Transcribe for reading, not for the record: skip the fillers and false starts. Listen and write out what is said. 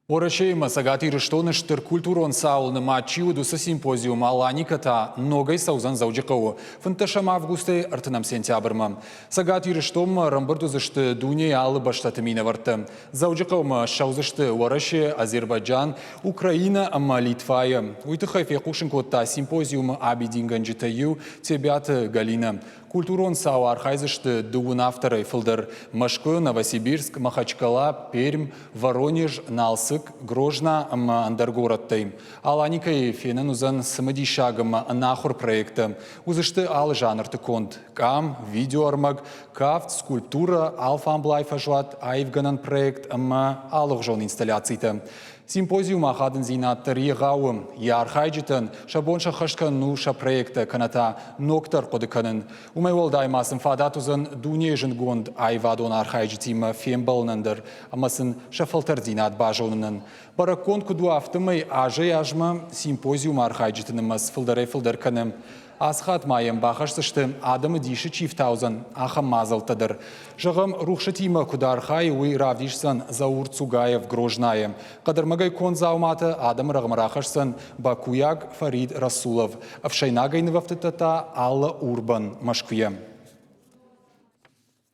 Уӕрӕсеимӕ Цӕгат Ирыстоны стыр культурон цауыл нымад чи уыд, уыцы симпозиум «Аланика» та ногӕй цӕудзӕн Дзӕуджыхъӕуы 15 августӕй 30 сентябрмӕ. Цӕгат Ирыстонмӕ ӕрӕмбырд уыдзысты дунейы алы бӕстӕты минӕвӕрттӕ. Дзӕуджыхъӕумӕ ссӕудзысты Уӕрӕсе, Азербайджан, Украинӕ ӕмӕ Литвайы. Уый тыххӕй фехъусын кодта симпозиумы абидингӕнджытӕй иу Тебиаты Галинӕ. Культурон цауы архайдзысты дыууын авторӕй фылдӕр Мӕскуы, Новосибирск, Махачкала, Пермь, Воронеж, Налцыкк, Грозна ӕмӕ ӕндӕр горӕттӕй. Аланикӕйы фенӕн уыдзӕн цымыдисаг ӕмӕ ӕнахуыр проекттӕ. Уыдзысты алы жанрты конд – къам, видеоӕрмӕг, кафт, скульптурӕ, алфамблай фӕзуат, аивгӕнӕн проект ӕмӕ алыгъуызон инсталляцитӕ. Симпозиумы ахадындзинад дӕр егъау у. Йӕ архайджытӕн сӕ бон сӕххӕст кӕнын у сӕ проекттӕ кӕнӕ та ногдӕр хъуыды кӕнын. Уымӕй уӕлдай ма сын фадат уыдзӕн дунейы зындгонд аивадон архайджытимӕ фембӕлынӕн дӕр ӕмӕ сын сӕ фӕлтӕрддзинад базонынӕн. Бӕрӕггонд куыд у, афтӕмӕй азӕй-азмӕ симпозиумы архайджыты нымӕц фылдӕрӕй-фылдӕр кӕны. Ацы хатт ма йӕм бахӕсдзысты, адӕмы дисы чи фтаудзӕн, ахӕм мадзӕлттӕ дӕр. Зӕгъӕм, рухсытимӕ куыд архайы, уый равдисдзӕн Заур Цугаев Грознайы. Хъӕдӕрмӕгӕй конд дзауматӕ адӕмы рӕгъмӕ рахӕсдзӕн бакуйаг Фарид Расулов. Ӕфсӕйнагӕй нывӕфтыдтӕ та Алла Урбан Мӕскуыйӕ.